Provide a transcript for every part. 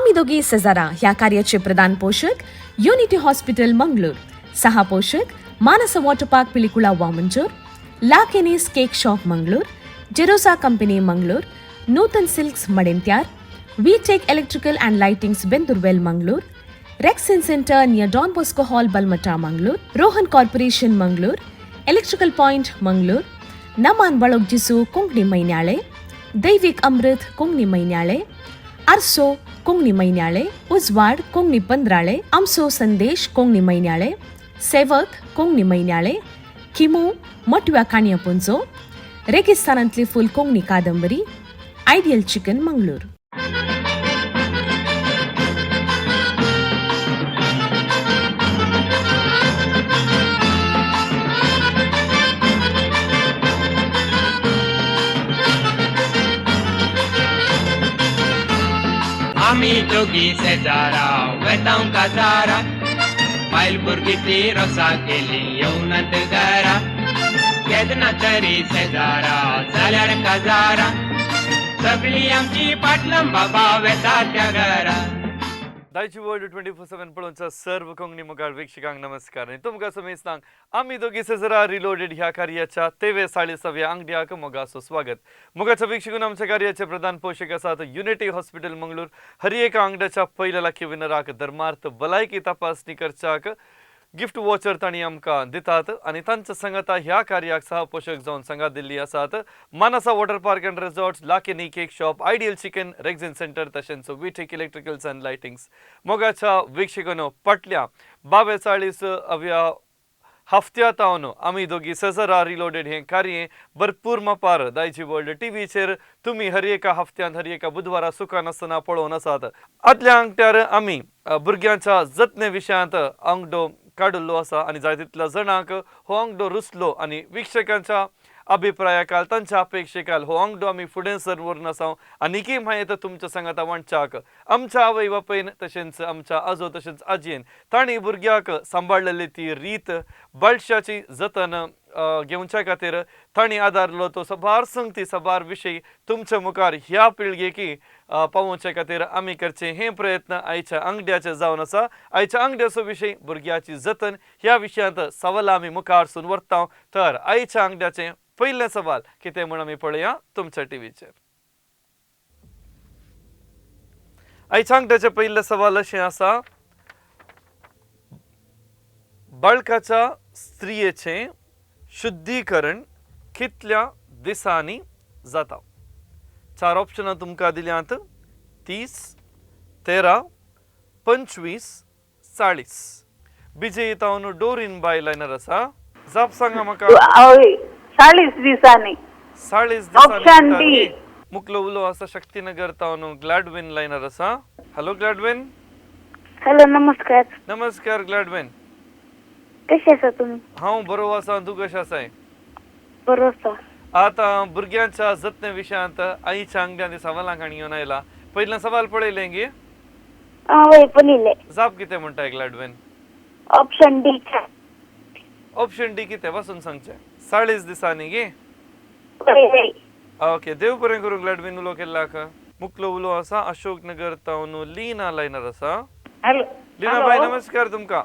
आमी दोगी सेजारा ह्या कार्याचे प्रधान पोशक युनिटी हॉस्पिटल मंगळूर, सहा पोशक Manasa water park Pilikula Vamanjoor, La Kenny's cake shop Mangalore, Jerosa company Mangalore, Nutan silks Madantyar, V Tech electrical and lightings Bendoorwell Mangalore, Rexin centre near Don Bosco hall Balmatta Mangalore, Rohan corporation Mangalore, electrical point Mangalore, Naman Balogjisu Konkani Mainyale, Daivik Amrit Konkani Mainyale, Arso Konkani Mainyale, Ujwad Konkani Pandrale, Amso Sandesh Konkani Mainyale, Sevak Konkani Mainyale, Khimu Matव्या काणयापुंजो, रेगिस्तानांतली फूल कोंकणी कादंबरी, ideal chicken Mangalore. आमी दोगी शेजारा वेतांव काजारा, बायल भुरगीं ती रोसा केली येवनात घरा. केन्ना तरी शेजारा जाल्यार काजारा, सगळी आमची पाटलां बाबा वेता त्या घरा. दायची वर्ल्ड 24/7 पळोवच्या सर्व कोंकणी मुखार वीक्षकांक नमस्कार आनी तुमकां समेस्तांक आमी दोगी सेजरा रिलोडेड ह्या कार्याच्या तेवे साडेसव्या आंगड्याक मोगाचो स्वागत. मोगाच्या वीक्षकून आमच्या कार्याचे प्रधान पोशक आसात युनिटी हॉस्पिटल मंगळूर. हर एका आंगड्याच्या पयल्या लाखी विनराक धर्मार्थ भलायकी तपासणी करच्याक गिफ्ट वॉचर तांणी आमकां दितात आनी तांच्या सांगाता ह्या कार्याक सहपोशक जावन सांगात दिल्ली आसात Manasa water park and resorts, Lakeni cake shop, ideal chicken, Rexin centre, तशेंच विटेक इलेक्ट्रिकल्स अँड लायटिंग्स. मोगाच्या वीक्षकांनो, फाटल्या 42 अव्या हफ्त्या तावन आमी दोगी सेजरा रिलोडेड हें कार्य भरपूर मापार दायजी वर्ल्ड टीव्हीचेर तुमी हर एका हफ्त्यान हर एका बुधवारा सुखान नासतना पळोवन आसात. आदल्या आंगट्यार आमी भुरग्यांच्या जतने विशयांत आंगडो काडिल्लो आसा आनी जाय तितल्या जाणांक हो आंगडो रुचलो आनी वीक्षकांच्या अभिप्रायाकाल तांच्या अपेक्षेकाल हो आंगडो आमी फुडें सर व्हरून आसा. आनीकय म्हायत तुमच्या सांगाता वांटच्याक आमच्या आवय बापायन तशेंच आमच्या आजो तशेंच आजयेन तांणी भुरग्याक सांबाळलेली ती रीत, बाळशाची जतन घेवच्या खातीर तांणी आदारलो तो सबार संगती सबार विशय तुमच्या मुखार ह्या पिळगेकी पावोवचे खातीर आमी करचे हे प्रयत्न आयच्या आंगड्याचे जावन आसा. आयच्या आंगड्याचो विशय भुरग्याची जतन ह्या विशयांत सवाल आमी मुखार सून व्हरता. तर आयच्या आंगड्याचें पयलें सवाल कितें म्हूण आमी पळया तुमच्या टीव्हीचेर. आयच्या आंगड्याचें पयलें सवाल अशें आसा, बाळकाच्या स्त्रियेचें शुद्धीकरण कितल्या दिसांनी जाता? चार ऑप्शनां तुमकां दिल्यांत, 30, 13, 25, 40. विजयी तावन डोरीन बाय लायनर आसा. जाप सांगा म्हाका. हय, 40 दिसांनी. 40 ऑप्शन दिसांनी. डी. मुकलो उलो आसा शक्तीनगर तावन ग्लॅडविन लायनर आसा. हॅलो ग्लॅडविन. हॅलो, नमस्कार. नमस्कार ग्लॅडविन. कसे आसा तुम्ही? हांव बरो आसा, तूं कशें आसाय? बरो आसा. आतां भुरग्यांच्या जतने विशयांत आईच्या आंगड्यांनी सवालां काणी घेवन आयला. पयलें सवाल पळयलें गे? वय, पळयले. जाप कितें म्हणटाय ग्लॅडविन? Option D. Option D कितें वाचून सांगचें? 40 दिसांनी गे? वय वय. ओके, देव बरें करूं ग्लॅडविन उलो केल्ल्याक. मुकलो उलो आसा अशोक नगर तावन लीना लायनर आसा. हॅलो. लीना बाय, नमस्कार तुमकां.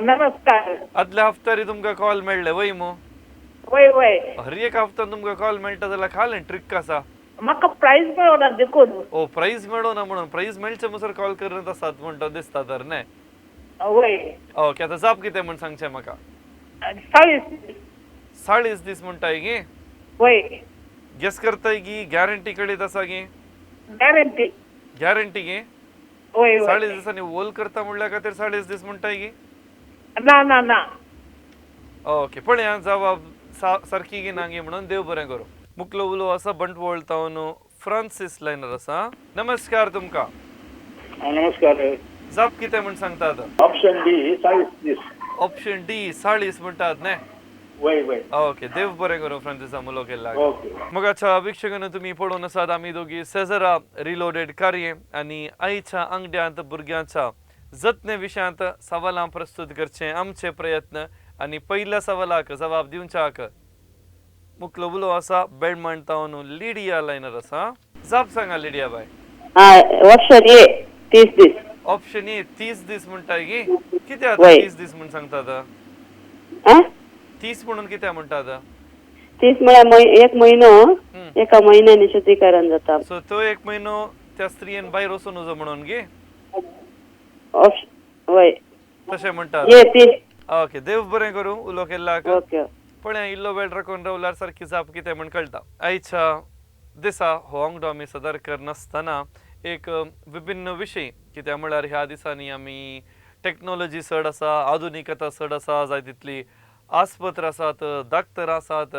नमस्कार. आदल्या हफ्त्यारी तुमकां कॉल मेळ्ळे वय मू? वय वय. हर एक हफ्त्यान तुमकां कॉल मेळटा जाल्यार खालें ट्रिक आसा. म्हाका प्रायज मेळना देखून. ओ, प्रायज मेळना म्हणून प्रायज मेळचें म्हणसर कॉल करत आसात म्हणटा दिसता तर न्ही? वय. ओके, आतां जाप कितें म्हूण सांगचें म्हाका? 40. 40 दीस म्हणटाय गे? वय. गेस करताय गी, गॅरंटी कडेन आसा गे? गॅरंटी. गॅरंटी गे? वय वय. 40 दिसांनी ओल करता म्हणल्या खातीर 40 दीस म्हणटाय गी? ना ना ना. ओके, पळया जवाब सारकी गी ना गी म्हणून. देव बरें करूं. मुकलो उलो आसा बंटवळ तावन फ्रांसीस लायनर आसा. नमस्कार तुमकां. नमस्कार. जाप कितें म्हूण सांगतात? ऑप्शन डी, 40 दीस. ऑप्शन डी 40 म्हणटात न्ही? वय वय. ओके, देव बरें करूं फ्रांसिसा मुलो केल्ला. ओके. मगाच्या वीक्षकांनो, तुमी पळोवन आसात आमी दोगी सेजरा रिलोडेड कार्य आनी आईच्या आंगड्यांत भुरग्यांच्या जतने विशयांत सवालां प्रस्तुत करचे आमचे प्रयत्न आनी पयल्या सवालाक जबाब दिवच्याक मुकलो उलो आसा बेडमण तावन लिडिया लायनर आसा. जाप सांगा लिडिया बाय. Option A. 30 दीस. ऑप्शन ए 30 दीस म्हणटाय की? कितें आतां वय. 30 दीस म्हूण सांगता आतां? आं, 30 म्हणून कितें म्हणटा आतां? 30 म्हळ्यार एक म्हयनो, एका म्हयन्यानी शुद्धीकरण जाता. सो तो एक म्हयनो त्या स्त्रियेन भायर वचूं नजो म्हणून गे? वय. तशें म्हणटा? ए 30. ओके, देव बरें करूं, उलो केल्ल्याक. ओके. पळय, इल्लो वेळ राखून रावल्यार सारकी जाप कितें म्हण कळटा. आयच्या दिसा हो आंगडो आमी सदर करनासतना एक विभिन्न विशय, कित्याक म्हळ्यार ह्या दिसांनी आमी टॅक्नोलॉजी चड आसा, आधुनिकता चड आसा, जाय तितली आस्पत्र आसात, डाक्टर आसात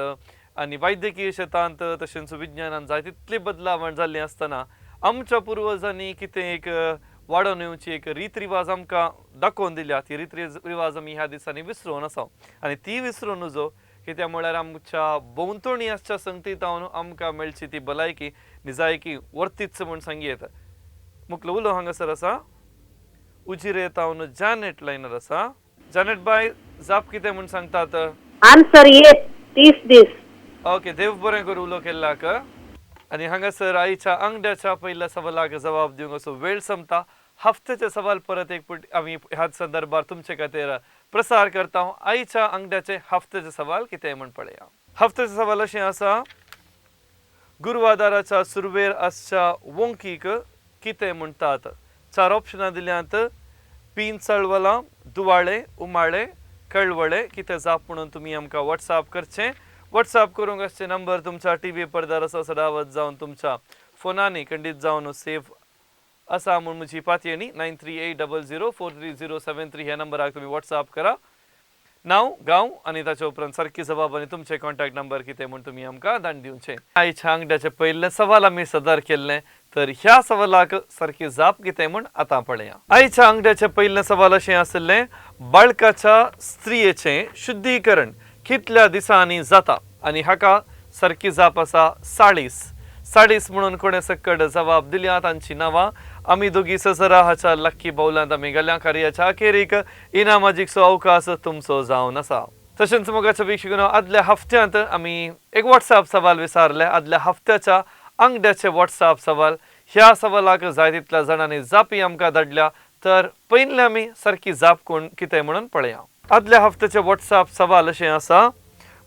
आनी वैद्यकीय शेतांत तशेंच विज्ञानान जाय तितली बदलावण जाल्ली आसतना आमच्या पुर्वजांनी कितें एक वाडोवन येवची एक रीत रिवाज आमकां दाखोवन दिल्या, ती रीत रिवाज आमी ह्या दिसांनी विसरून आसा आनी ती विसरून नजो, कित्याक म्हळ्यार आमच्या भोंवतणी आसच्या संगतीतावन आमकां मेळची ती भलायकी निजायकी वर्तीच म्हूण सांगी येता. मुखलो उलो हांगासर आसा, उजिरे तावन जॅनेट लायनर आसा. जॅनेट बाय, जाप कितें म्हूण सांगतात? आन्सर ए 30 दीस. ओके, देव बरें करूं, उलो केल्ल्याक. आनी हांगासर आयच्या आंगड्याच्या पयल्या सवालाक जबाब दिवंक असो वेळ सोंपता. हफ्त्याचे सवाल परत एक फावट आमी ह्याच संदर्भार तुमचे खातीर प्रसार करता. आयच्या आंगड्याचे हफ्त्याचे सवाल कितें म्हूण पळया. हफ्त्याचे सवाल अशें आसा, गुरवादाराच्या सुरवेर आसच्या वोंकीक कितें म्हणटात? 4 ऑप्शनां दिल्यांत, पीन चळवलां, दुवाळे, उमाळे, कळवळे. कितें जाप म्हणून तुमी आमकां वॉट्सएप करचें. वॉट्सएप करूंक आसचे नंबर तुमच्या टी व्ही पडद्यार आसा, सदावत जावन तुमच्या फोनांनी खंडीत जावन सेव आसा म्हूण म्हजी पातयेणी. 9380043073 ह्या नंबराक तुमी वॉट्सएप करा. नांव, गांव आनी ताच्या उपरांत सारकी जबाब आनी तुमचे कॉन्टॅक्ट नंबर कितें म्हूण तुमी आमकां धाडून दिवचें. आयच्या आंगड्याचें पयलें सवाल आमी सदर केल्लें, तर ह्या सवालाक सारकी जाप कितें म्हूण आतां पळया. आयच्या आंगड्याचें पयलें सवाल अशें आशिल्लें, बाळकाच्या स्त्रियेचें शुद्धीकरण कितल्या दिसांनी जाता? आनी हाका सारकी जाप आसा 40. 40 म्हणून कोणें सकट जबाब दिल्या तांची नांवां आमी दोगी सजरा हाच्या लक्की बावलांत आमी गेल्या. कार्याच्या अखेरीक इनामाजीकचो अवकाश तुमचो जावन आसा. तशेंच मोगाच्या वीक्षकांनो, आदल्या हफ्त्यांत आमी एक वॉट्सएप सवाल विचारले. आदल्या हफ्त्याच्या आंगड्याचे वॉट्सएप सवाल, ह्या सवालाक जाय तितल्या जाणांनी जापी आमकां धाडल्या. तर पयलीं आमी सारकी जाप कोण कितें म्हणून पळया. आदल्या हफ्त्याचे वॉट्सएप सवाल अशें आसा,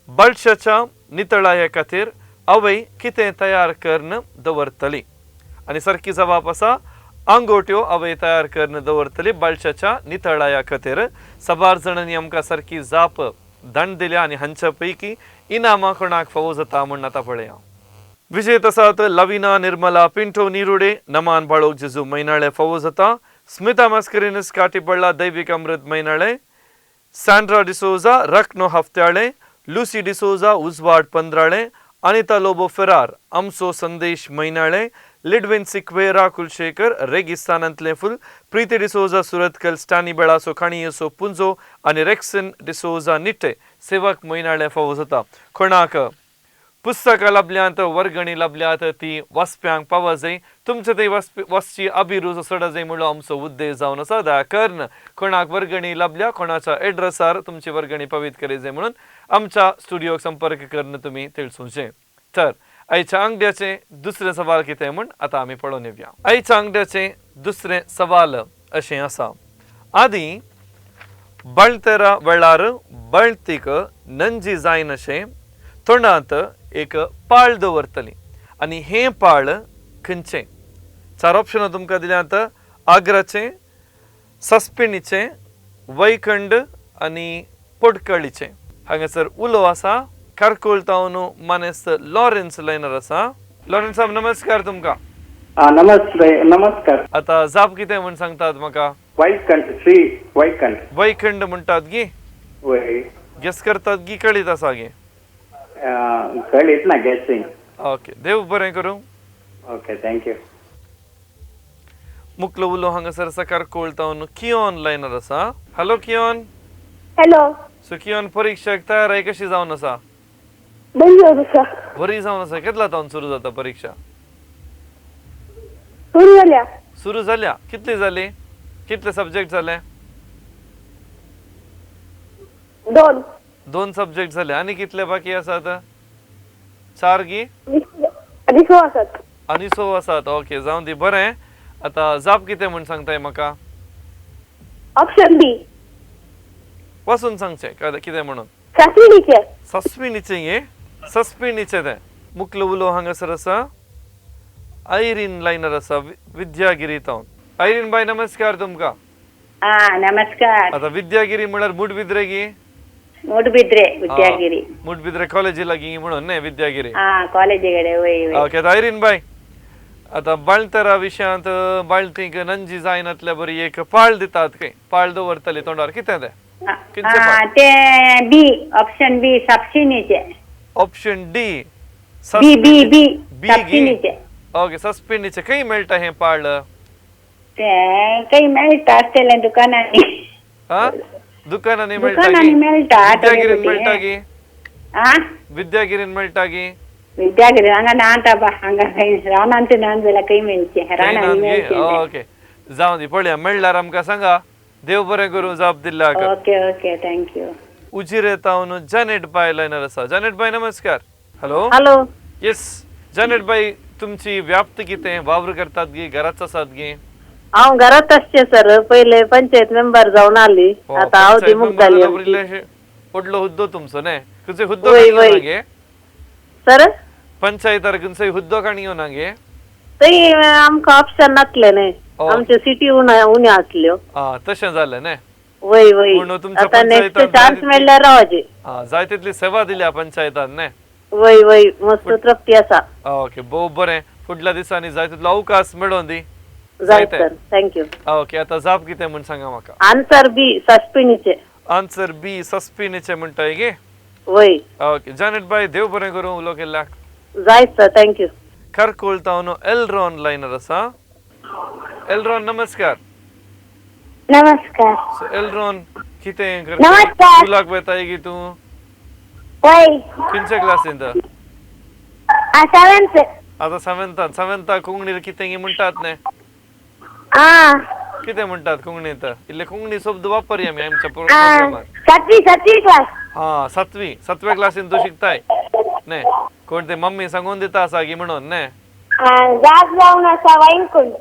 बाळशाच्या नितळाये खातीर आवय कितें तयार करून दवरतली? आनी सारकी जबाब आसा, आंगोट्यो आवय तयार करून दवरतली बाळशाच्या नितळाया खातीर. साबार जाणांनी आमकां सारकी जाप दंड दिल्या आनी हांच्या पैकी इनामां कोणाक फावो जाता म्हूण आतां पळया. विजेत आसात लविना निर्मला पिंटो निरुडे, नमान बाळोक जेजू मैनाळे फावो जाता, स्मिता मास्करिनस काटीपडला, दैवीक अमृत मैनाळे, सँड्रा डिसोजा रत्नो हफ्त्याळे, लुसी डिसोजा उजवाड पंद्राळे, अनिता लोबो फेरार आमचो संदेश मैनाळे, लिडविन सिक्वेरा कुलशेखर रेगिस्तानांतलें फुल, प्रीती डिसोजा सुरतकल, स्टानी बेळाचो काणयेचो पुंजो आनी रेक्सन डिसोजा निट्टे सेवक मैनाळे फावो जाता. कोणाक पुस्तकां लाबल्यांत, वर्गणी लाबल्यात, ती वाचप्यांक पावा जाय, तुमचे ते वाचची अभिरूच चड जाय म्हणलो आमचो उद्देश जावन आसा. दया करून कोणाक वर्गणी लाबल्या, कोणाच्या एड्रेसार तुमची वर्गणी पवीत करी जाय म्हणून आमच्या स्टुडियोक संपर्क करून तुमी तिळसुचें. तर आयच्या आंगड्याचें दुसरें सवाल कितें म्हूण आतां आमी पळोवन येवया. आयच्या आंगड्याचें दुसरें सवाल अशें आसा, आदी बळतेरा वेळार बळतीक नंजी जायनाशें तोंडांत एक पाळ दवरतली आनी हें पाळ खंयचें? 4 ऑप्शनां तुमकां दिल्यांत, आग्राचें, सस्पिणीचें, वैखंड आनी पोटकळीचें. हांगासर उलो आसा कारकोल तावन मानेस्त लॉरेन्स लायनर आसा. लॉरेन्स साहेब, नमस्कार तुमकां. नमस्ते, नमस्कार. आतां जाप कितें म्हूण सांगतात म्हाका? वैखंड, श्री वैखंड. वैखंड म्हणटात गी? वय. गेस करतात गी कळीत आसा गे? कळीत ना, गेसिंग. ओके, देव बरें करूं. Okay, thank you. मुखलो उलो हांगासर आसा कारकोल तावन कियोन लायनर आसा. हॅलो कियोन. हॅलो. सो कियोन, परिक्षेक तयारी कशी जावन आसा? बरी जावन आसा. बरी जावन आसा. केदला तावन सुरू जाता परिक्षा? सुरू जाल्या. सुरू जाल्या. कितली जाली? कितले सब्जेक्ट जाले? 2. 2 सब्जेक्ट जाले. आनी कितले बाकी आसात? 4 गी? आनी 6 आसात. आनी 6 आसात. ओके, जावं दी, बरें. आतां जाप कितें म्हूण सांगताय म्हाका? ऑप्शन बी. वाचून सांगचें कितें म्हणून. सासविणीचें. सस्पिणीचें हे सस्पिणीचें तें. मुखलो उलो हांगासर आसा आयरीन लायनर आसा विद्यागिरी तावन. आयरीन बाय नमस्कार तुमकां. नमस्कार. आतां विद्यागिरी म्हळ्यार मुडबिद्रे गी? मुडबिद्रे विद्यागिरी. मुडबिद्रे कॉलेजी लागीं म्हणून न्ही विद्यागिरी? कॉलेजी कडेन. वय. ओके. आतां आयरीन बाय आतां बाळंतरा विशयांत बाळतींक नंजी जायनातल्या बरी एक पाळ दितात खंय, पाळ दवरतली तोंडार, कितें तें? तें बी, ऑप्शन बी सापशिणीचें. ऑप्शन डी बी बी बी सापशिणीचें. ओके सस्पिणीचें. खंय मेळटा हें पाळ? तें खंय मेळटा आसतलें दुकानांनी. दुकानांनी मेळटा? दुकानांनी मेळटा. विद्यागिरीन मेळटा गी? विद्यागिरीन मेळटा गी? विद्यागिरी हांगा ना आतां, हांगा खंय रानांत ना जाल्यार खंय मेळचें, रानांनी मेळचें. ओके जावं दी, पळया मेळ्ळ्यार आमकां सांगा. देव बरें करूं जाप दिल्ल्याक. Okay okay thank you. Ujire तावन जॅनेट बाय लायनर आसा. जॅनेट बाय नमस्कार. Hello. Hello. Yes Janet bai, तुमची व्याप्त कितें? वावर करतात गी, घराच आसात गी? हांव घरात आसचे सर, पयले पंचायत मेंबर जावन आली, आतां हांव मुक्त जाली. व्हडलो हुद्दो तुमचो न्ही? खंयचो हुद्दो गे सर? पंचायतार खंयचोय हुद्दो काणी येवना गे? थंय आमकां ऑप्शन नासलें न्ही, आमच्यो सिटी उण्यो आसल्यो. तशें जालें न्ही? वय वय. आतां नेक्स्ट चान्स मेळ्ळ्यार रावचें. जाय तितली सेवा दिल्या पंचायतान न्ही? वय वय, मस्त तृप्ती आसा. ओके भोव बरें. फुडल्या दिसांनी जाय तितलो अवकाश मेळोवन दी. जाय sir, thank you. Okay आतां जाप कितें म्हूण सांगा म्हाका. आन्सर बी सस्पिणीचें. आन्सर बी सस्पिणीचें म्हणटाय गे? वय. ओके जॅनेट बाय देव बरें करूं उलो केल्ल्याक. जाय सर, thank you. Karkal तावन एलरॉन लायनर आसा. एलरॉन नमस्कार. नमस्कार. सो एलरॉन कितें करता? नमस्कार. स्कुलाक वताय गी तूं? वय. खंयच्या क्लासींत? सेवेंथ. आतां सेवेंथान. सेवेंथाक कोंकणीर कितें गी म्हणटात न्ही? कितें म्हणटात कोंकणींत? इल्ले कोंकणी शब्द वापरया आमी आमच्या प्रोग्रामार. सातवी सातवी क्लास. हा सातवी, सातव्या क्लासीन तूं शिकताय न्ही? कोण ते मम्मी सांगून दिता आसा गी म्हणून न्ही? जाप जावन आसा वैकुंठ.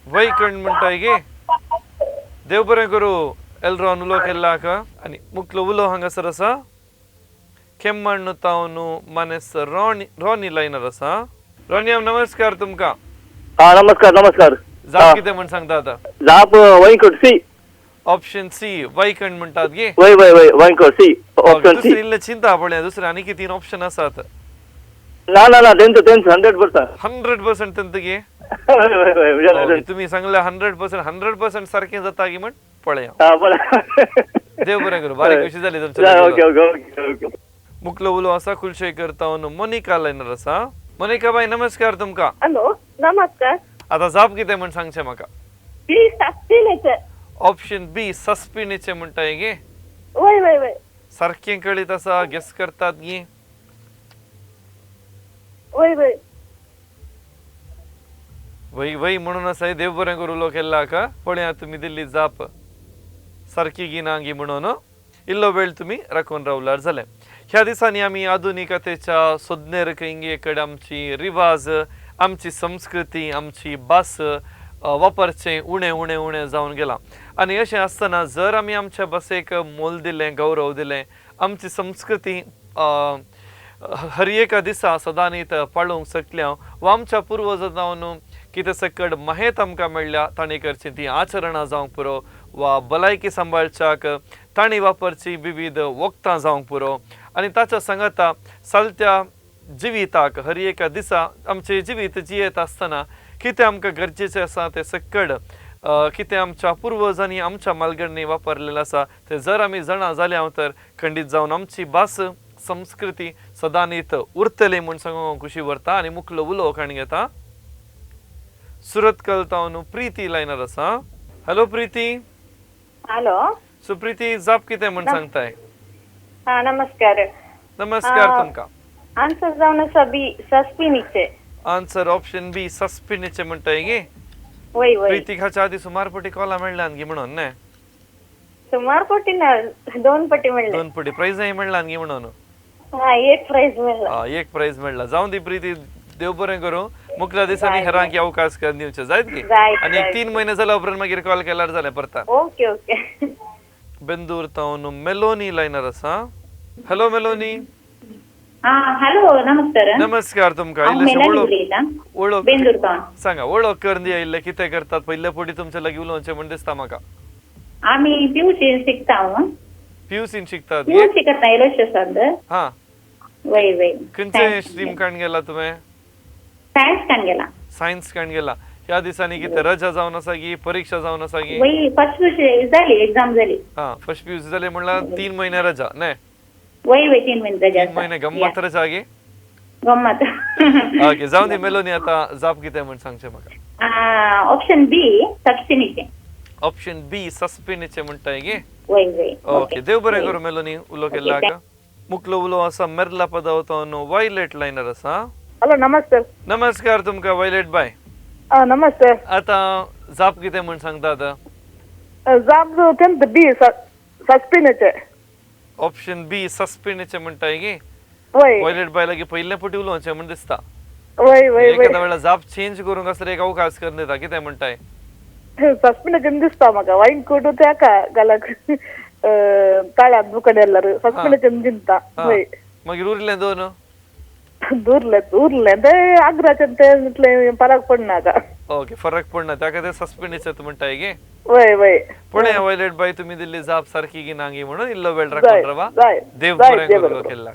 वैकुंठ म्हणटाय गे? देव बरें करूं एलरॉन उलो केल्ल्याक. आनी मुखलो उलो हांगासर आसा खेमण्ण तावन मानेस्त रॉनी, रॉनी लायनर आसा. रॉनी नमस्कार तुमकां. नमस्कार नमस्कार. जाप कितें म्हूण सांगता आतां? जाप वैकुंठ सी. ऑप्शन सी वैकुंठ म्हणटात गे? वय वय वय वैकुंठ सी ऑप्शन सी. दुसरें इल्लें चिंता पळया, दुसरें आनी 3 ऑप्शन आसात. ना ना ना तेंच तेंच 100%. 100% तेंच गे? तुमी सांगलें 100% 100% सारकें जाता गी म्हण पळया. देव बरें करूं, बारीक खुशी जाली तुमच्या. Okay okay okay. मुखलो उलो आसा कुलशेखर तावन मोनिका लायनर आसा. मोनिका बाय नमस्कार तुमकां. हॅलो नमस्कार. आतां जाप कितें म्हूण सांगचें म्हाका? बी सस्पिणीचें. ऑप्शन बी सस्पिणीचें म्हणटाय गे? वय वय वय. सारकें कळीत आसा, गेस करतात गी? वय वय. वय वय म्हणून आसा. देव बरें करूं उलो केल्ल्याक. पळया तुमी दिल्ली जाप सारकी गी ना गी म्हणून इल्लो वेळ तुमी राखून रावल्यार जालें. ह्या दिसांनी आमी आधुनिकतेच्या सोदनेर खंय कडेन आमची रिवाज, आमची संस्कृती, आमची भास वापरचें उणें उणें उणें जावन गेलां. आनी अशें आसतना जर आमी आमच्या भाशेक मोल दिलें, गौरव दिलें, आमची संस्कृती हर एका दिसा सदांनीत पाळोवंक शकल्या वा आमच्या पुर्वजां जावन कितें सकट माहेत आमकां मेळ्ळ्या तांणी करची ती आचरणां जावंक पुरो वा भलायकी सांबाळच्याक तांणी वापरची विविध वखदां जावंक पुरो आनी ताच्या सांगाता चलत्या जिविताक हर एका दिसा आमचें जिवीत जियेत आसतना कितें आमकां गरजेचें आसा तें सकट कितें आमच्या पुर्वजांनी आमच्या मालगड्यांनी वापरलेलें आसा तें जर आमी जाणा जाल्या तर खंडीत जावन आमची भास संस्कृती सदांनीत उरतली म्हूण सांगूंक खुशी व्हरता. आनी मुखलो उलो काणी घेता सुरतकल तावन प्रिती लायनर आसा. हॅलो प्रिती. हॅलो. सो प्रिती जाप कितें म्हूण सांगताय? नमस्कार. नमस्कार तुमकां. आन्सर जावन आसा बी सस्पिणीचें. आन्सर ऑप्शन बी सस्पिणीचें म्हणटाय गे? वय वय. प्रितीक हाच्या आदी सुमार पटी कॉलां मेळ्ळ्यान गी म्हणून न्ही? सुमार पटी ना, 2 पटी मेळ्ळे. 2 पटी प्रायजय मेळ्ळान गी म्हणून? एक प्रायज मेळ्ळा. एक प्रायज मेळ्ळा. जावं दी प्रिती, देव बरें करूं. मुखल्या दिसांनी हेरांक अवकाश करून दिवचे जायत की. आनी एक 3 महिने जाल्या उपरांत मागीर कॉल केल्यार जालें परता. Okay okay. Bendur तावन मेलोनी लायनर आसा. Hello Melony. हॅलो नमस्कार. नमस्कार तुमकां. वळख बेंदूर तावन. सांगा वळख करून दिया इल्ले कितें करतात पयले पटी तुमच्या लागीं उलोवचें म्हण दिसता म्हाका. आमी पीयूसी शिकता. पीयूसीन शिकतात? पीयूसी करता एलोशियसांत. हा वय वय. खंयचे स्ट्रीम काण गेला तुवें? सायन्स काण गेला. सायन्स काण गेला. ह्या दिसांनी कितें रजा जावन आसा की परीक्षा जावन आसा की? वय फर्स्ट पीयूसी जाली एक्झाम जाली. हा फर्स्ट पीयूसी जाली म्हणल्यार 3 महिने रजा न्हय? वय वय 3 महिने रजा. 3 महिने गम्मत रजा गे? गम्मत. ओके जावन दी मेलोनी आतां जाप कितें म्हण सांगचें म्हाका. ऑप्शन बी सस्पिनीचें. ऑप्शन बी सस्पिनीचें म्हणटाय गे? वय वय. ओके देव बरें करूं मेलोनी उलो केल्ला. मुखलो उलो आसा मेरला पदावतो वायलेट लायनर आसा. हॅलो नमस्ते. नमस्कार तुमकां वायलेट बाय. नमस्ते. आतां जाप कितें म्हण सांगता आतां? जाप तेंत बी सस्पिनीचें. ऑप्शन बी सस्पिनीचें म्हणटाय गे? वय. वायलेट बाय लागीं पयले पटी उलोवचें म्हण दिसता. वय वय. एखाद्या वेळार जाप चेंज करूंक आसल्यार एक अवकाश करून दिता कितें म्हणटाय? सस्पिनीचें दिसता म्हाका. वायंकूट तेका गालाक ताळ्यात बुकड ಎಲ್ಲರೂ ಸಸ್ಪಿनीचें दिसता. वय. मागीर उरलें दोन? उरलें उरलें तें आग्राचें तें इतलें फरक पडना आतां. ओके फरक पडना ताका तें सस्पिनीचें म्हणटाय गे? वय वय. पूण वायलेट बाय तुमी दिल्ली जाप सारकी की ना गी म्हणून इल्लो वेळ राखून रावा. देव बरें करूं केल्ला.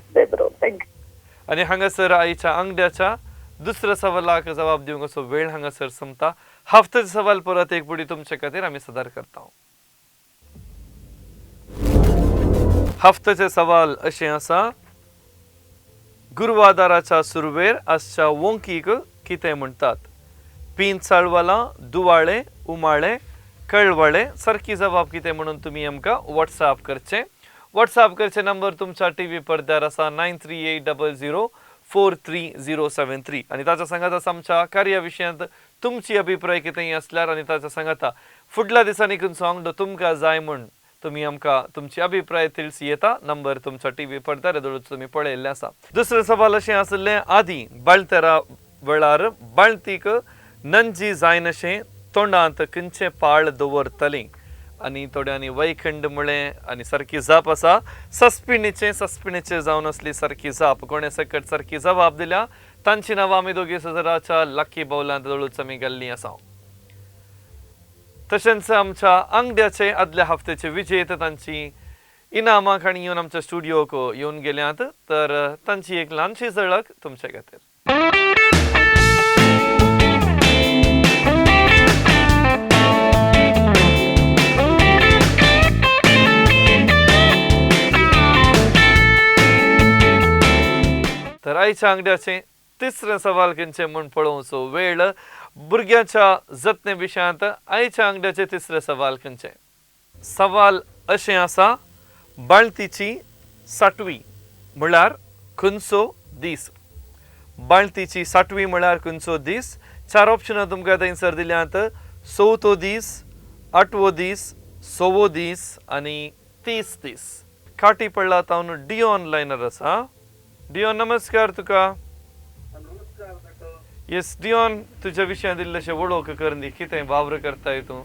आनी हांगासर आयच्या आंगड्याच्या दुसऱ्या सवालाक जबाब दिवंक असो वेळ हांगासर सोंपता. हफ्त्याचे सवाल परत एक पुडी तुमचे खातीर आमी सदार करता. हफ्त्याचे सवाल अशें आसा. गुरवादाराच्या सुरवेर आसच्या वोंकीक कितें म्हणटात? पीन चाळवाला, दुवाळे, उमाळे, कळवळे. सारकी जबाब कितें म्हणून तुमी आमकां वॉट्सएप करचें. वॉट्सएप करचे नंबर तुमच्या टी व्ही पडद्यार आसा 938004 43073. आनी ताच्या सांगात आमच्या कार्या विशयांत तुमची अभिप्राय कितेंय आसल्यार आनी ताच्या सांगाता फुडल्या दिसांनी खंयचो आंगडो तुमकां जाय म्हूण तुमी आमकां तुमची अभिप्राय तिळसी येता. नंबर तुमच्या टी व्ही पडद्यार येदोळूच तुमी पळयल्लें आसा. दुसरें सवाल अशें आसलें आदीं बाळतेरा वेळार बाळतीक नंजी जायनाशें तोंडांत खंयचें पाळ दवरतलीं? आनी थोड्यांनी वैखंड म्हळें आनी सारकी जाप आसा सस्पिणीचें. सस्पिणीचें जावन आसली सारकी जाप. कोणें सकट सारकी जबाब दिल्या तांची नांवां आमी दोगी सजराच्या लकी बावलांत जवळूच आमी गेल्लीं आसा. तशेंच आमच्या आंगड्याचे आदल्या हफ्त्याचे विजेते तांची इनामां खाणी येवन आमच्या स्टुडियोक येवन गेल्यांत तर तांची एक ल्हानशी झळक तुमचे खातीर. तर आयच्या आंगड्याचें तिसरें सवाल खंयचें म्हूण पळोवचो वेळ भुरग्यांच्या जतने विशयांत आयच्या आंगड्याचें तिसरें सवाल खंयचें? सवाल अशें आसा बाळतीची साठवी म्हळ्यार खंयचो दीस? बाळतीची साठवी म्हळ्यार खंयचो दीस? 4 ऑप्शनां तुमकां थंयसर दिल्यांत. 4थो दीस, 8वो दीस, 6वो दीस आनी 30 दीस. काटी पडला तावन डिऑन लायनर आसा. डिऑन नमस्कार तुका. येस डिऑन, तुज्या विशयांत इल्लेशें वळख करून दी. कितें वावर करताय तूं?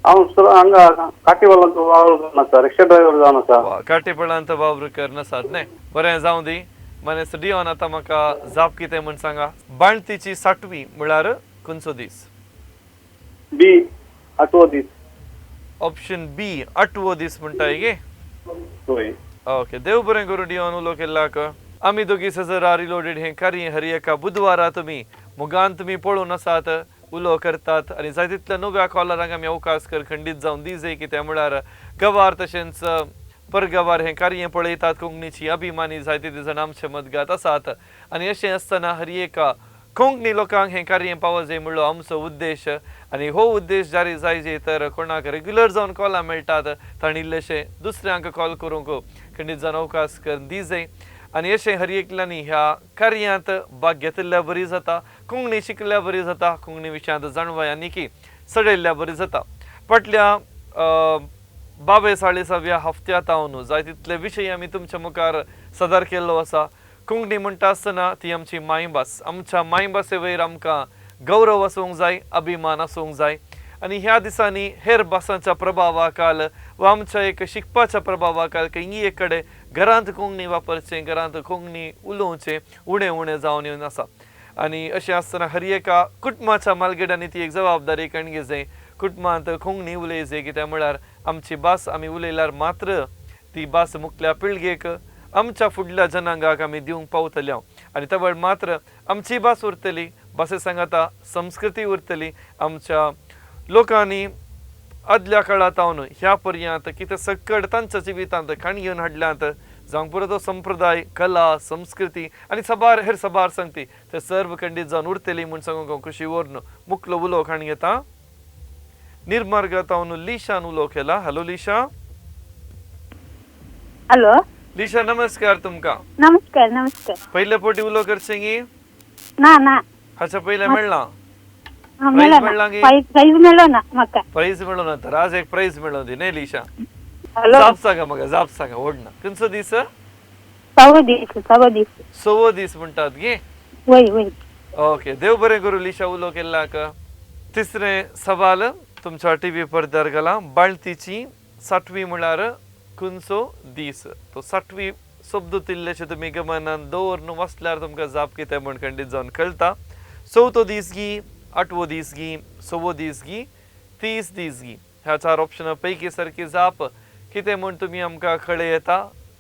हांव सर हांगा काटीवालांत वावर करून आसा, रिक्षा ड्रायव्हर जावन आसा. काटीपळांत वावर करून आसात न्हय? बरें जावं दी. मानेस डिऑन आतां म्हाका जाप कितें म्हूण सांगा. बाळतीची साठवी म्हळ्यार खंयचो दीस? बी 8वो दीस. ऑप्शन बी 8वो दीस म्हणटाय गे? हय. ओके देव बरें करूं डिऑन उलो केल्लाक. आमी दोगी सजरा रिलोडेड हें कार्य हर एका बुधवारा तुमी मुगान तुमी पळोवन आसात उलो करतात आनी जाय तितल्या नव्या कॉलरांक आमी अवकाश कर खंडीत जावन दी कितें म्हळ्यार गवार तशेंच परगवार हें कार्य पळयतात. कोंकणीची अभिमानी जायते जाण आमचे मदगात आसात आनी अशें आसतना हर एका कोंकणी लोकांक हें कार्य पावोवचें म्हणलो आमचो उद्देश आनी हो उद्देश जारी जायजे तर कोणाक रेग्युलर जावन कॉलां मेळटात तांणी इल्लेशें दुसऱ्यांक कॉल करूंक खंडीत जावन अवकाश कर दी जाय आनी अशें हर एकल्यांनी ह्या कार्यांत भाग घेतिल्ल्या बरी जाता, कोंकणी शिकल्या बरी जाता, कोंकणी विशयांत जाणवाय आनी की चडयल्ल्या बरी जाता. फाटल्या 22-40व्या हफ्त्यांत हांव जाय तितले विशय आमी तुमच्या मुखार सदर केल्लो आसा. कोंकणी म्हणटा आसतना ती आमची मायभास. आमच्या मायभासे वयर आमकां गौरव आसूंक जाय, अभिमान आसूंक जाय. आनी ह्या दिसांनी हेर भासांच्या प्रभावाखाल वा आमच्या एक शिकपाच्या प्रभावाखाल खंय एक कडेन घरांत कोंकणी वापरचें, घरांत कोंकणी उलोवचें उणें उणें जावन येवन आसा. आनी अशें आसतना हर एका कुटुंबाच्या मालगड्यांनी ती एक जबाबदारी कणगे जाय, कुटुंबांत कोंकणी उलय जाय. कित्याक म्हळ्यार आमची भास आमी उलयल्यार मात्र ती भास मुखल्या पिळगेक, आमच्या फुडल्या जनांगाक आमी दिवंक पावतले. आनी तवळ मात्र आमची भास उरतली, भाशे सांगाता संस्कृती उरतली. आमच्या लोकांनी आदल्या काळांत ह्या पर्यंत कितें सकड तांच्या जिवितांत खाण घेवन हाडल्यांत, जावंक पुरो तो संप्रदाय, कला, संस्कृती आनी सबार हेर सबार सांगती ते सर्व खंडीत जावन उरतली म्हूण सांगूंक हांव खुशी व्हरून मुखलो उलो खाण घेता. निर्मार्गांत हांव लिशान उलो केला. हॅलो लिशा. हॅलो लिशा, नमस्कार तुमकां. नमस्कार. नमस्कार. पयले फावटी उलो करचें गी? ना ना, हाच्या पयलें मेळ्ळां? प्राईज मेळ्ळो ना म्हाका. प्राईज मेळ्ळो ना तर आज एक प्राईज मेळ्ळो दी न्ही लिशा. हॅलो, जाप सांगा म्हाका, जाप सांगा. ओडना खंयचो दीस? सवो दीस. सवो दीस. सवो दीस म्हणटात गे? वय वय. ओके, देव बरें करूं लिशा उलो केल्लाक. तिसरें सवाल तुमच्या टीव्ही पडद्यार घाला. बाळतीची साठवी म्हळ्यार खंयचो दीस? तो साठवी शब्द तिल्लेशें तुमी गमनान दवरून वाचल्यार तुमकां जाप कितें म्हण खंडीत जावन कळटा. चवथो दीस गी, आठवो दीस गी, सवो दीस गी, 30 दीस गी, ह्या चार ऑप्शना पैकी सारकी जाप कितें म्हूण तुमी आमकां कळय येता.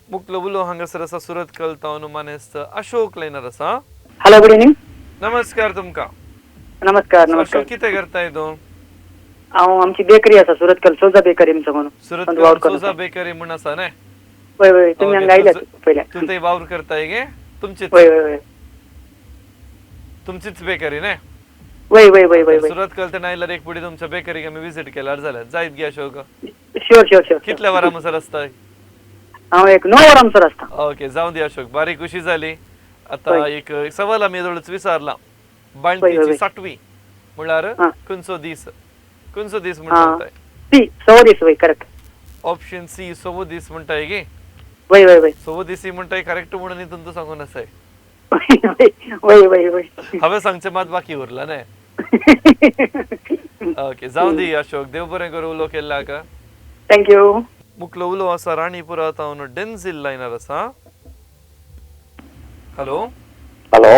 मुखलो उलो हांगासर आसा सुरत कलता मानेस्त अशोक लायनर आसा. Hello, good evening. नमस्कार तुमकां. नमस्कार. नमस्कार. कितें करताय तूं? हांव आमची बेकरी आसा सुरतकल, सोजा बेकरी म्हणून. सुरतकल सोजा बेकरी म्हूण आसा न्ही? वय वय, तुमी हांगा आयल्यात पयले. तूं थंय वावर करताय गे? तुमचीच? वय वय वय, तुमचीच बेकरी न्ही? वय वय वय वय. सुरतकल ते आयल्यार एक पुढे तुमच्या बेकरीक आमी विजीट केल्यार जाल्यार जायत गे अशोक? Sure sure sure. कितल्या वरां म्हणसर आसता? हांव एक 9 वरां म्हणसर आसता. ओके, जावं दी अशोक, बारीक खुशी जाली. आतां एक सवाल आमी जवळच विचारला. बाळंतीची साठवी म्हळ्यार खंयचो दीस? खंयचो दीस म्हणटा? सी, सवो दीस. वय, करेक्ट. ऑप्शन सी, सवो दीस म्हणटाय गे? वय वय वय. सवो दीस म्हणटाय करेक्ट म्हणून तुमकां सांगून आसाय. वय वय वय. हांवें सांगचें मात बाकी उरला न्ही? ओके, जावं दी अशोक, देव बरें करूं उलो केल्लाक. Thank you. मुखलो उलो आसा राणीपुरांत हांव डेन्झील लायनर आसा. हॅलो. हॅलो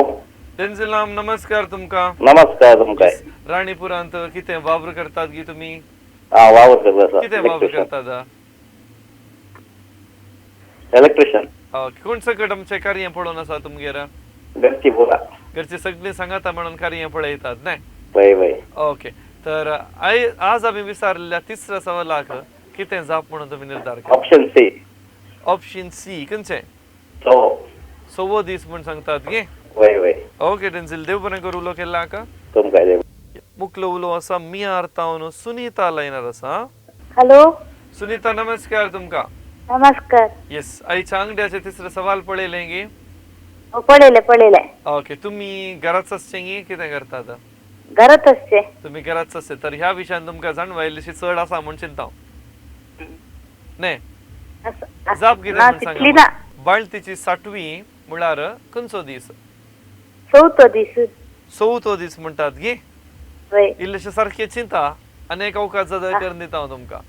डेन्झील नाम, नमस्कार तुमकां. नमस्कार तुमकां. राणीपुरांत कितें वावर करतात गी तुमी? वावर करता. कितें वावर करतात? इलेक्ट्रिशियन. ओके, कोण सकट आमचें कार्य पळोवन आसा तुमगेर? घरची पुरा. घरची सगळीं सांगाता म्हणून कार्य पळयतात न्ही? वय वय. ओके, तर आज आमी विचारलेल्या तिसऱ्या सवालाक कितें जाप म्हणून तुमी निर्धार केला? Option C. Option C खंयचें? सवो. सवो दीस म्हूण सांगतात गे? वय वय. ओके डेन्झील, देव बरें करूं उलो केल्लाक. तुमकां देव. मुखलो उलो आसा मियार तावन सुनीता लायनर आसा. हॅलो सुनीता, नमस्कार तुमकां. नमस्कार. येस, आयच्या आंगड्याचे तिसरे सवाल पळयलें गे? पळयलें पळयलें. ओके, तुमी घराच आसचें गी कितें करतात? घरात आसचें. तुमी घराच आसचे, तर ह्या विशयान तुमकां जाणवाय इल्लीशी चड आसा म्हूण चिंता न्ही? जाप कितें म्हूण सांगा. बाळंतीची साठवी म्हळ्यार खंयचो दीस? चवथो दीस. चवथो दीस म्हणटात गे? इल्लेशें सारकें चिंता आनी एक अवकाश जादा करून दिता हांव तुमकां.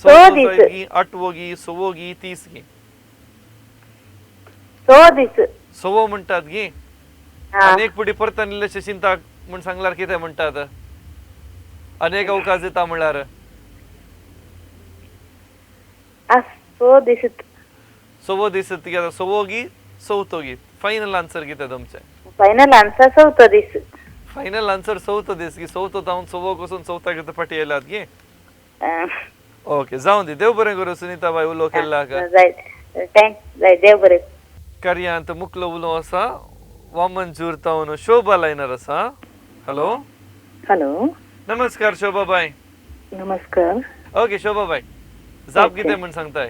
सवो दीस. गी, आठवो गी, सवो गी, 30 गी? सवो दीस. सवो म्हणटात गी? आनी एक पुढे परतन इल्लेशें चिंता म्हूण सांगल्यार कितें म्हणटात? आनी एक अवकाश दिता म्हणल्यार? सवो दीस. सवो दीस. सवो गी, चवथो गी, फायनल आन्सर कितें तुमचें? फायनल आन्सर चवथो दीस. फायनल आन्सर चवथो दीस गी? चवथो जावन सवो कसून चवथ्याक फाटीं येयल्यात गे? ओके, जावं दी, देव बरें करूं सुनीता बाय उलो केल्लाक. जाय, देव बरें. कार्यांत मुखलो उलो आसा वामनजूर तावन शोभा लायनर आसा. हॅलो. हॅलो. नमस्कार शोभा बाय. नमस्कार. ओके शोभा बाय, जाप कितें म्हूण सांगताय?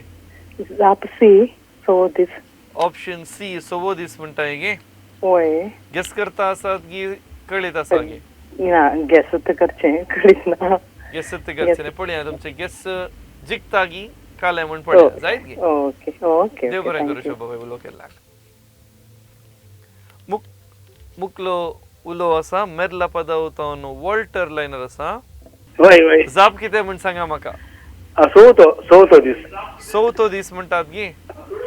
जाप सी, सवो दीस. ऑप्शन सी, सवो दीस म्हणटाय गे? वय. गेस करता आसात गी कळीत आसा गे? ना, गेस करचें कळीत ना. गेस करचें. पळया तुमचें गेस जिखता गी काले म्हूण पळया जायत गे. ओके ओके, देव बरें करूं शोभा बाय, उलो केल्ल्याक. मुकलो उलो आसा मेरला पदावतावन वॉल्टर लायनर आसा. वय वय, जाप कितें म्हूण सांगा म्हाका. चवथो दीस. चवथो दीस म्हणटात गी?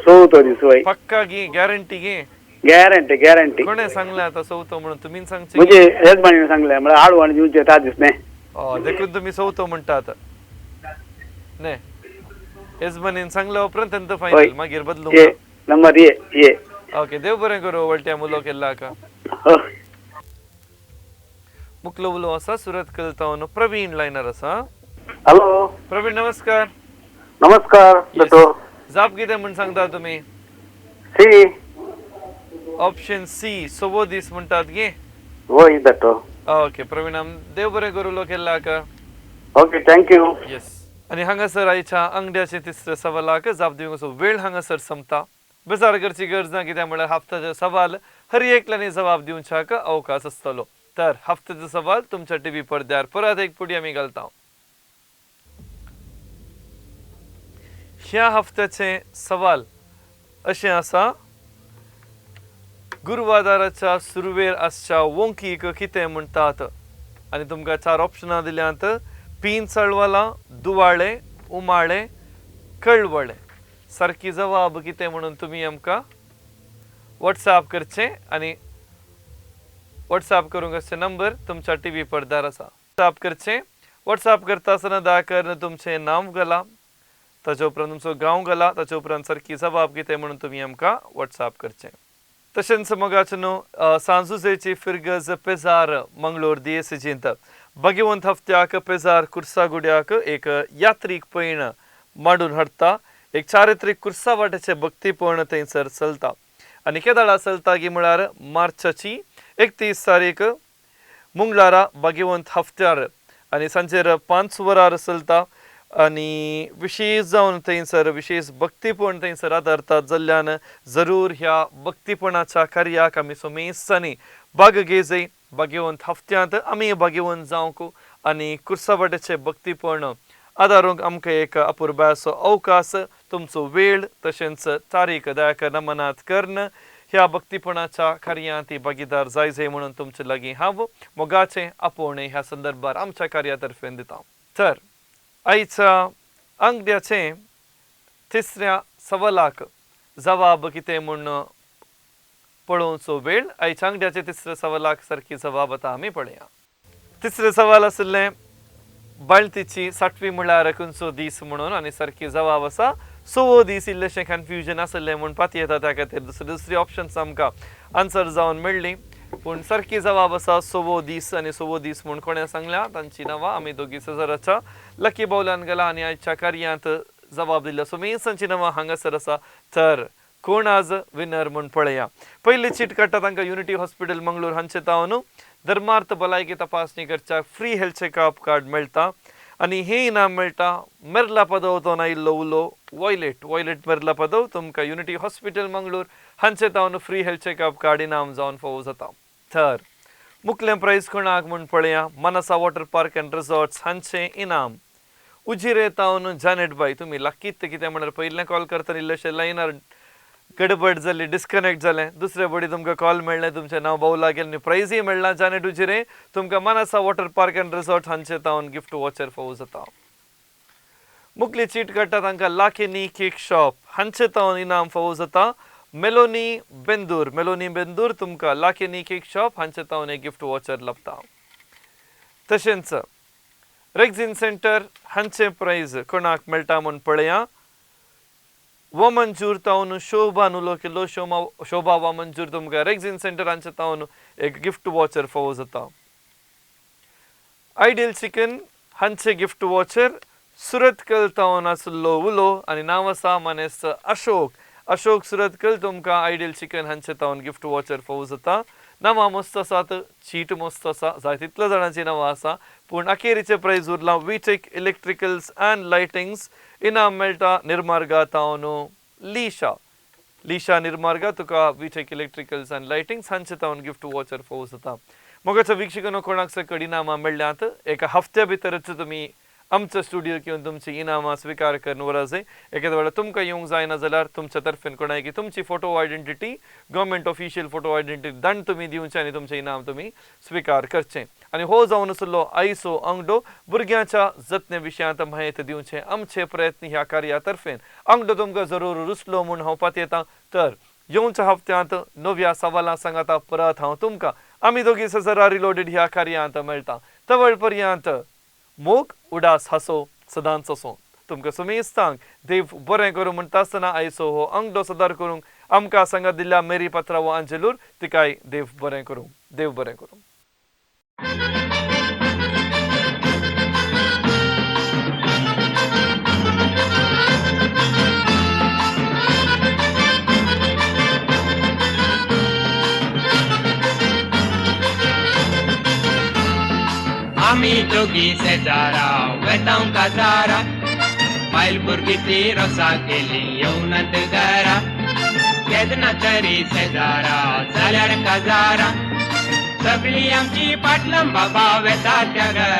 चवथो दीस वय. पक्का गी? गॅरंटी गी? Guarantee guarantee. कोणें सांगलें आतां चवथो म्हणून? तुमीन सांगचें म्हणजे येजमानीन सांगलें, म्हळ्यार आडू आनी दिवचें ता दीस न्ही. देखून तुमी चवथो म्हणटात न्ही? येजमानीन सांगल्या उपरांत तेंचो फायनल, मागीर बदलूंक नंबर ये ये. ओके, देव बरें करूं वळट्या उलो केल्ल्याक. मुकलो उलो आसा सुरत कलतावन प्रवीण लायनर आसा. हॅलो प्रवीण, नमस्कार. नमस्कार दोतोर. जाप कितें म्हूण सांगता तुमी? सी. ऑप्शन सी, सवो दीस म्हणटात गे? वय दोतोर. ओके प्रवीण, देव बरें करूं उलो केल्ल्याक. Okay, thank you. Yes, आनी हांगासर आयच्या आंगड्याचे तिसरे सवालाक जाप दिवंक वेळ हांगासर संपता. बेजार करची गरज ना, कित्याक म्हळ्यार हप्त्याचो सवाल हर एकल्यानी जबाब दिवच्याक अवकाश आसतलो. तर हप्त्याचो सवाल तुमच्या टीव्ही पडद्यार परत एक पुडी आमी घालता. ह्या हप्त्याचे सवाल अशें आसा, गुरवादाराच्या सुरवेर आसच्या वोंकीक कितें म्हणटात? आनी तुमकां 4 ऑप्शनां दिल्यांत, पीन चळवला, दुवाळे, उमाळे, कळवळे. सारकी जबाब कितें म्हणून तुमी आमकां वॉट्सएप करचें आनी वॉट्सएप करूंक आसचे नंबर तुमच्या टीव्ही पडद्यार आसा. वॉट्सएप करचें. वॉट्सएप करता आसतना दया करून तुमचें नांव घाला, ताचे उपरांत तुमचो गांव घाला, ताचे उपरांत सारकी जबाब कितें म्हणून तुमी आमकां वॉट्सएप करचें. तशेंच मोगाचें न्हू सांजुजेची फिरगज पेजार मंगळूर दियेसेजींत भगवंत हफ्त्याक पेजार कुर्सागुड्याक एक यात्रीक पयण मांडून हाडटा. एक चारित्रीक कुर्सा वाट्याचें भक्तीपण थंयसर चलता आनी केदाळा चलता गी म्हळ्यार मार्चाची 31 तारीख मंगळारा भगवंत हफ्त्यार आनी सांजेर 5 वरार चलता. आनी विशेश जावन थंयसर विशेश भक्तीपण थंयसर आदारतात जाल्ल्यान जरूर ह्या भक्तीपणाच्या कार्याक आमी सोमेस्तांनी भाग घेवजय. भगवंत हफ्त्यांत आमी भगवंत जावंक आनी कुर्सावाट्याचें भक्तीपण आदारूंक आमकां एक अपुरबायेचो अवकाश, तुमचो वेळ तशेंच तारीख दया करून मनात करून ह्या भक्तीपणाच्या कार्यांत भागीदार जाय जाय म्हणून तुमचे लागीं हांव मोगाचें आपोवणें ह्या संदर्भार आमच्या कार्या तर्फेन दिता. तर आयच्या आंगड्याचें तिसऱ्या सवालाक जवाब कितें म्हूण पळोवचो वेळ. आयच्या आंगड्याचे तिसऱ्या सवालाक सारकी जवाब आतां आमी पळया. तिसरें सवाल आशिल्लें बाळतीची 60वी म्हळ्यार खंयचो दीस म्हणून आनी सारकी जवाब आसा सवो दीस. इल्लेशें कन्फ्युजन आशिल्लें म्हूण पाती येता, त्या खातीर दुसरी दुसरी ऑप्शन्स आमकां आन्सर जावन मेळ्ळी, पूण सारकी जवाब आसा सवो दीस. आनी सवो दीस म्हूण कोणें सांगल्या तांची नांवां आमी दोगी सजराच्या लकी बावल्यान गेला आनी आयच्या कार्यांत जवाब दिल्लो सोमेसांची नांवां हांगासर आसा. तर कोण आज विनर म्हूण पळया. पयली चीट काडटा तांकां युनिटी हॉस्पिटल मंगळूर हांचे तावन धर्मार्थ भलायकी तपासणी करच्याक फ्री हेल्थ चॅकअप कार्ड मेळटा आनी हें इनाम मेळटा मेरला पदव तो आयिल्लो उलो वॉयलेट वॉयलेट मेरला पदव तुमकां युनिटी हॉस्पिटल मंगळूर हांचे तावन फ्री हेल्थ चॅकअप कार्ड इनाम जावन फावो जाता. तर मुखलें प्रायज कोणाक म्हूण पळया. Manasa water park and resorts हांचें इनाम उजिरे तावन जानेट बाय. तुमी लकीत कितें म्हळ्यार पयलें कॉल करतना इल्लेशें लायनार गडबड जाली, डिस्कनेक्ट जालें, दुसरे बडी तुमकां कॉल मेळ्ळें, तुमचें नांव बावला गेलें आनी प्रायजूय मेळ्ळां. जानेट उजिरे तुमकां Manasa water park and resort हांचे तावन गिफ्ट वॉचर फावो जाता. मुखली चीट काडटा तांकां लाकेनी केक शॉप हांचे तावन इनाम फावो जाता. मेलोनी बेंदूर मेलोनी बेंदूर तुमकां लाकेनी केक शॉप हांचे तावन एक गिफ्ट वॉचर लाबता. तशेंच रेग्झीन सेंटर हांचें प्रायज कोणाक मेळटा म्हूण पळया. वमंजूर तावन शोभा नुलो केल्लो शोभा वामंजूर तुमकां रेग्झीन सेंटर हांचे तावन एक गिफ्ट वॉचर फावो जाता. आयडियल चिकन हांचे गिफ्ट वॉचर सुरतकल तावन आशिल्लो उलो आनी नांव आसा मानेस्त अशोक अशोक सुरतकल तुमकां आयडियल चिकन हांचे तावन गिफ्ट वॉचर फावो जाता. नांवां मस्त आसात, चीट मस्त आसा, जाय तितल्या जाणांची नांवां आसा, पूण अखेरीचें प्रायज उरलां विटेक इलेक्ट्रिकल्स अँड लायटिंग्स. इनाम मेळटा निर्मार्गा तावन लिशा लिशा निर्मार्गा तुका विटेक इलेक्ट्रिकल्स अँड लायटिंग्स हांचे तावन गिफ्ट वॉचर फावो जाता. मोगाच्या वीक्षकांनो कोणाक सकड इनामां मेळ्ळ्यांत एका हफ्त्या भितरच तुमी आमच्या स्टुडियोक येवन तुमची इनामां स्विकार करून व्हरा जाय. एखाद्या वेळार तुमकां येवंक जायना जाल्यार तुमच्या तर्फेन कोणाय की तुमची photo identity, government official photo identity दंड तुमी दिवचें आनी तुमचें इनाम तुमी स्विकार करचें. आनी हो जावन आशिल्लो आयचो आंगडो भुरग्यांच्या जतने विशयांत म्हायती दिवचें आमचे प्रयत्न ह्या कार्या तर्फेन. आंगडो तुमकां जरूर रुचलो म्हूण हांव पातयेतां. तर येवच्या हप्त्यांत नव्या सवालां सांगाता परत हांव तुमकां आमी दोगी सजरा रिलोडेड ह्या कार्यांत मेळटा. तवळ पर्यंत मोग उडास हासो सदांच असो. तुमकां सुमेस्तांक देव बरें करूं म्हणटा आसतना आयचो हो आंगडो सदार करूंक आमकां सांगात दिल्ल्या मेरी पत्रावो आंजेलूर तिकाय देव बरें करूं. देव बरें करूं. आमी दोगी शेजारा वेतांव काजारा, बायल भुरगीं ती रोसा केली येवनात घरा. केन्ना तरी शेजारा जाल्यार काजारा, सगळी आमची पाटलां बाबा वेता त्या घरा.